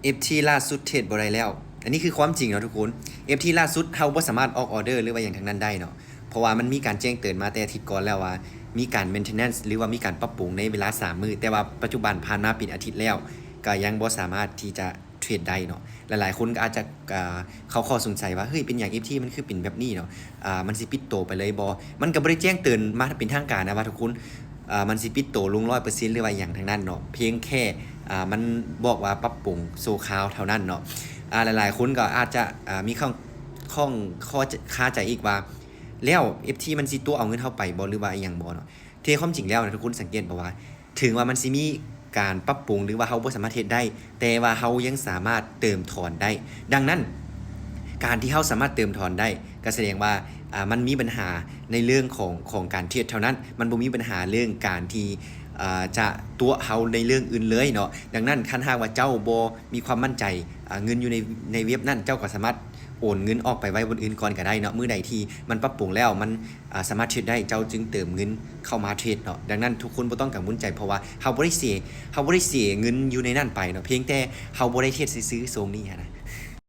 ເອັຟທີ ລ່າສຸດເທຣດບໍ່ໄດ້ແລ້ວ. ອັນນີ້ຄືຄວາມຈິງເນາະທຸກຄົນ. ເອັຟທີ ລ່າສຸດເຮົາບໍ່ສາມາດອອກອອເດີ ຫຼືວ່າຫຍັງທັງນັ້ນໄດ້ເນາະ ເພາະວ່າມັນມີການແຈ້ງເຕືອນມາແຕ່ອາທິດກ່ອນແລ້ວວ່າ ມີການ maintenance ຫຼືວ່າມີການປັບປຸງໃນເວລາສາມມື້, ແຕ່ວ່າປັດຈຸບັນຜ່ານມາເປັນອາທິດແລ້ວ ກໍຍັງບໍ່ສາມາດທີ່ຈະເທຣດໄດ້ເນາະ. ຫຼາຍໆຄົນກໍອາດຈະ ເອີ ເຂົ້າຂໍ້ສົງໄສວ່າ ເຮີ້ຍ ເປັນຫຍັງ ເອັຟທີ ມັນຄືເປັນແບບນີ້ເນາະ? ອາ ມັນຊິປິດໂຕໄປເລີຍບໍ່? ມັນກໍບໍ່ໄດ້ແຈ້ງເຕືອນມາເປັນທາງການນະວ່າທຸກຄົນ ອາ ມັນຊິປິດໂຕລົງຮ້ອຍເປີເຊັນ ຫຼືວ່າຫຍັງທັງນັ້ນເນາະ, ພຽງແຄ່ ອາ ມັນບອກວ່າປັບປຸງຊົ່ວຄາວເທົ່ານັ້ນເນາະ. ອາ ຫຼາຍໆຄົນກໍອາດຈະ ອາ ມີຂ້ອງ ຂ້ອງ ຂໍ້ຄາໃຈອີກວ່າ ແລ້ວ ເອັຟທີ ມັນຊິຕົວະເອົາເງິນເຮົາໄປບໍ່ ຫຼືວ່າອີ່ຫຍັງບໍ່ເນາະ? ແຕ່ຄວາມຈິງແລ້ວນະ ທຸກຄົນສັງເກດບໍ່ວ່າ ເຖິງວ່າມັນຊິມີການປັບປຸງ ຫຼືວ່າເຮົາບໍ່ສາມາດເຮັດໄດ້ ແຕ່ວ່າເຮົາຍັງສາມາດເຕີມຖອນໄດ້. ດັ່ງນັ້ນ ການທີ່ເຮົາສາມາດເຕີມຖອນໄດ້ ກໍສະແດງວ່າ ອາ ມັນມີບັນຫາໃນເລື່ອງຂອງ ຂອງການເທຣດເທົ່ານັ້ນ, ມັນບໍ່ມີບັນຫາເລື່ອງການທີ່ ອາ ຈະຕົວະເຮົາໃນເລື່ອງອື່ນເລີຍເນາະ. ດັ່ງນັ້ນ ຄັນຫາກວ່າເຈົ້າບໍ່ມີຄວາມໝັ້ນໃຈ ອາ ເງິນຢູ່ໃນ ໃນເວັບນັ້ນ ເຈົ້າກໍສາມາດໂອນເງິນອອກໄປໄວ້ບ່ອນອື່ນກ່ອນກໍໄດ້ເນາະ. ມື້ໃດທີ່ມັນປັບປຸງແລ້ວ ມັນ ອາ ສາມາດເທຣດໄດ້ ເຈົ້າຈຶ່ງເຕີມເງິນເຂົ້າມາເທຣດເນາະ. ດັ່ງນັ້ນ ທຸກຄົນບໍ່ຕ້ອງກັງວົນໃຈ ເພາະວ່າເຮົາບໍ່ໄດ້ເສຍ ເຮົາບໍ່ໄດ້ເສຍເງິນຢູ່ໃນນັ້ນໄປເນາະ, ພຽງແຕ່ເຮົາບໍ່ໄດ້ເທຣດຊື່ໆ ຊ່ວງນີ້ຫັ້ນນະ.